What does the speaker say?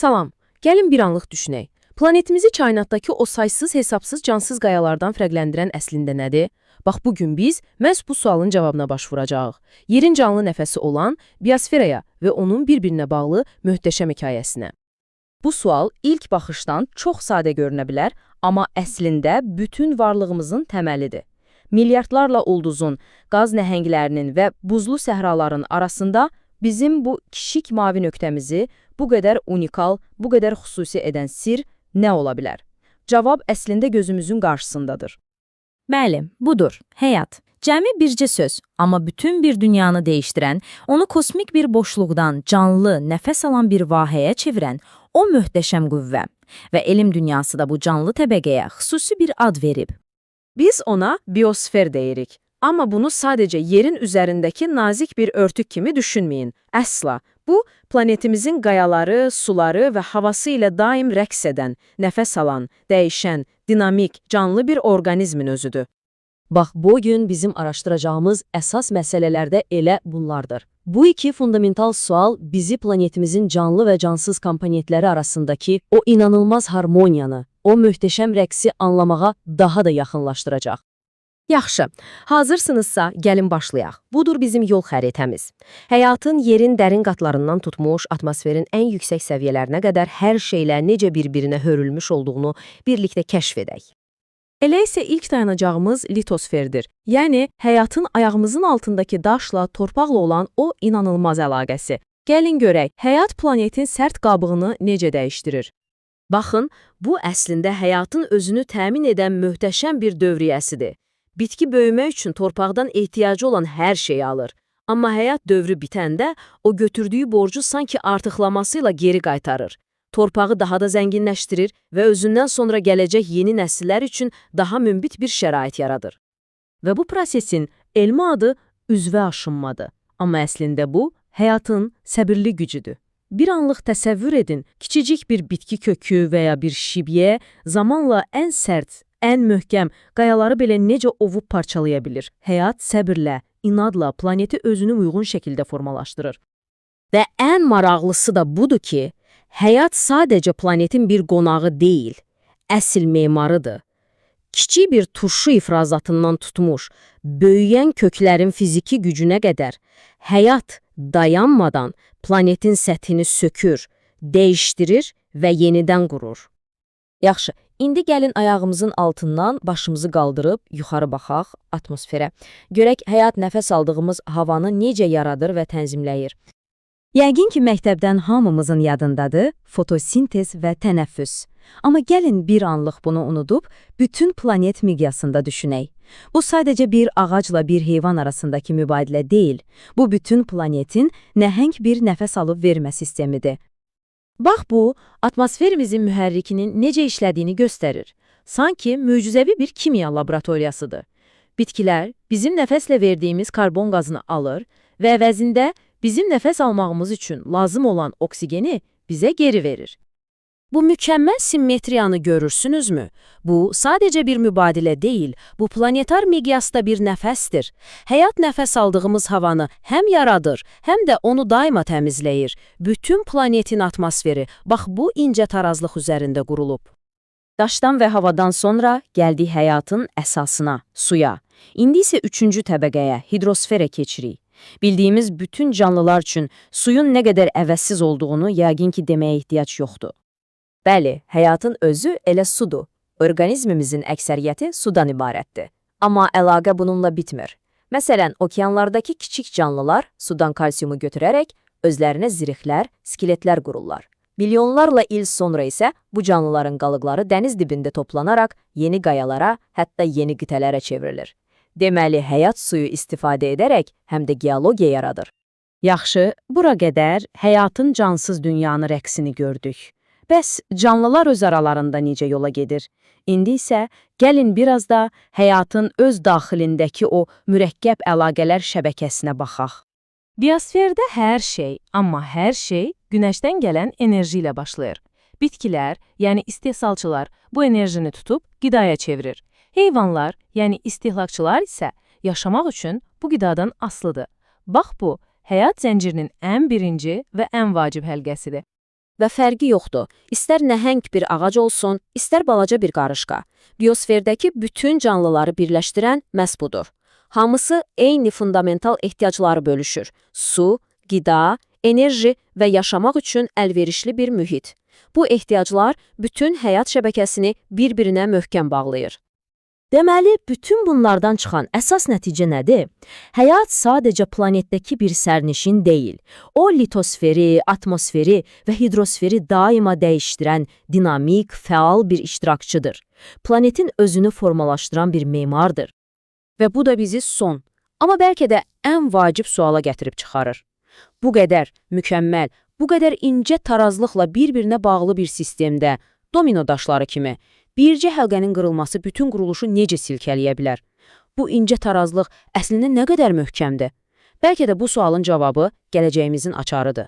Salam, gəlin bir anlıq düşünək. Planetimizi kainatdakı o saysız hesabsız cansız qayalardan fərqləndirən əslində nədir? Bax bu gün biz məhz bu sualın cavabına baş vuracağıq. Yerin canlı nəfəsi olan biosferaya və onun bir-birinə bağlı möhtəşəm hekayəsinə. Bu sual ilk baxışdan çox sadə görünə bilər, amma əslində bütün varlığımızın təməlidir. Milyardlarla ulduzun, qaz nəhənglərinin və buzlu səhraların arasında bizim bu kiçik mavi nöqtəmizi bu qədər unikal, bu qədər xüsusi edən sir nə ola bilər? Cavab əslində gözümüzün qarşısındadır. Bəli, budur, həyat. Cəmi bircə söz, amma bütün bir dünyanı dəyişdirən, onu kosmik bir boşluqdan canlı, nəfəs alan bir vahəyə çevirən o möhtəşəm qüvvə. Və elm dünyası da bu canlı təbəqəyə xüsusi bir ad verib. Biz ona biosfer deyirik. Amma bunu sadəcə yerin üzərindəki nazik bir örtük kimi düşünməyin. Əsla. Bu, planetimizin qayaları, suları və havası ilə daim rəqs edən, nəfəs alan, dəyişən, dinamik, canlı bir orqanizmin özüdür. Bax, bugün bizim araşdıracağımız əsas məsələlər də elə bunlardır. Bu iki fundamental sual bizi planetimizin canlı və cansız komponentləri arasındakı o inanılmaz harmoniyanı, o möhtəşəm rəqsi anlamağa daha da yaxınlaşdıracaq. Yaxşı, hazırsınızsa gəlin başlayaq. Budur bizim yol xəritəmiz. Həyatın yerin dərin qatlarından tutmuş atmosferin ən yüksək səviyyələrinə qədər hər şeylə necə bir-birinə hörülmüş olduğunu birlikdə kəşf edək. Elə isə ilk dayanacağımız litosferdir. Yəni həyatın ayağımızın altındakı daşla, torpaqla olan o inanılmaz əlaqəsi. Gəlin görək, həyat planetin sərt qabığını necə dəyişdirir? Baxın, bu əslində həyatın özünü təmin edən möhtəşəm bir dövriyyəsidir. Bitki böyümək üçün torpaqdan ehtiyacı olan hər şeyi alır. Amma həyat dövrü bitəndə o götürdüyü borcu sanki artıqlamasıyla geri qaytarır. Torpağı daha da zənginləşdirir və özündən sonra gələcək yeni nəsillər üçün daha münbit bir şərait yaradır. Və bu prosesin elmi adı üzvə aşınmadır. Amma əslində bu, həyatın səbirli gücüdür. Bir anlıq təsəvvür edin, kiçicik bir bitki kökü və ya bir şibyə zamanla ən sərt, ən möhkəm qayaları belə necə ovub parçalaya bilir. Həyat səbirlə, inadla planeti özünə uyğun şəkildə formalaşdırır. Və ən maraqlısı da budur ki, həyat sadəcə planetin bir qonağı deyil, əsl memarıdır. Kiçik bir turşu ifrazatından tutmuş, böyüyən köklərin fiziki gücünə qədər həyat dayanmadan planetin səthini sökür, dəyişdirir və yenidən qurur. Yaxşı, indi gəlin ayağımızın altından başımızı qaldırıb yuxarı baxaq atmosferə. Görək həyat nəfəs aldığımız havanı necə yaradır və tənzimləyir. Yəqin ki, məktəbdən hamımızın yadındadır fotosintez və tənəffüs. Amma gəlin bir anlıq bunu unudub bütün planet miqyasında düşünək. Bu sadəcə bir ağacla bir heyvan arasındakı mübadilə deyil. Bu bütün planetin nəhəng bir nəfəs alıb vermə sistemidir. Bax bu, atmosferimizin mühərrikinin necə işlədiyini göstərir. Sanki möcüzəvi bir kimya laboratoriyasıdır. Bitkilər bizim nəfəslə verdiyimiz karbon qazını alır və əvəzində bizim nəfəs almağımız üçün lazım olan oksigeni bizə geri verir. Bu mükəmməl simmetriyanı görürsünüzmü? Bu, sadəcə bir mübadilə deyil, bu planetar miqyasda bir nəfəsdir. Həyat nəfəs aldığımız havanı həm yaradır, həm də onu daima təmizləyir. Bütün planetin atmosferi bax bu incə tarazlıq üzərində qurulub. Daşdan və havadan sonra gəldik həyatın əsasına, suya. İndi isə üçüncü təbəqəyə, hidrosferə keçirik. Bildiyimiz bütün canlılar üçün suyun nə qədər əvəzsiz olduğunu yəqin ki deməyə ehtiyac yoxdur. Bəli, həyatın özü elə sudur. Orqanizmimizin əksəriyyəti sudan ibarətdir. Amma əlaqə bununla bitmir. Məsələn, okeanlardakı kiçik canlılar sudan kalsiumu götürərək özlərinə zirihlər, skeletlər qururlar. Milyonlarla il sonra isə bu canlıların qalıqları dəniz dibində toplanaraq yeni qayalara, hətta yeni qitələrə çevrilir. Deməli, həyat suyu istifadə edərək həm də geologiya yaradır. Yaxşı, bura qədər həyatın cansız dünyanı rəqsini gördük. Bəs canlılar öz aralarında necə yola gedir? İndi isə gəlin biraz da həyatın öz daxilindəki o mürəkkəb əlaqələr şəbəkəsinə baxaq. Biosferdə hər şey, amma hər şey günəşdən gələn enerji ilə başlayır. Bitkilər, yəni istehsalçılar bu enerjini tutub qidaya çevirir. Heyvanlar, yəni istehlakçılar isə yaşamaq üçün bu qidadan asılıdır. Bax bu, həyat zəncirinin ən birinci və ən vacib həlqəsidir. Və fərqi yoxdur. İstər nəhəng bir ağac olsun, istər balaca bir qarışqa. Biosferdəki bütün canlıları birləşdirən məhz budur. Hamısı eyni fundamental ehtiyacları bölüşür. Su, qida, enerji və yaşamaq üçün əlverişli bir mühit. Bu ehtiyaclar bütün həyat şəbəkəsini bir-birinə möhkəm bağlayır. Deməli, bütün bunlardan çıxan əsas nəticə nədir? Həyat sadəcə planetdəki bir sərnişin deyil. O, litosferi, atmosferi və hidrosferi daima dəyişdirən dinamik, fəal bir iştirakçıdır. Planetin özünü formalaşdıran bir memardır. Və bu da bizi son, amma bəlkə də ən vacib suala gətirib çıxarır. Bu qədər mükəmməl, bu qədər incə tarazlıqla bir-birinə bağlı bir sistemdə, domino daşları kimi, bircə həlqənin qırılması bütün quruluşu necə silkələyə bilər? Bu incə tarazlıq əslində nə qədər möhkəmdir? Bəlkə də bu sualın cavabı gələcəyimizin açarıdır.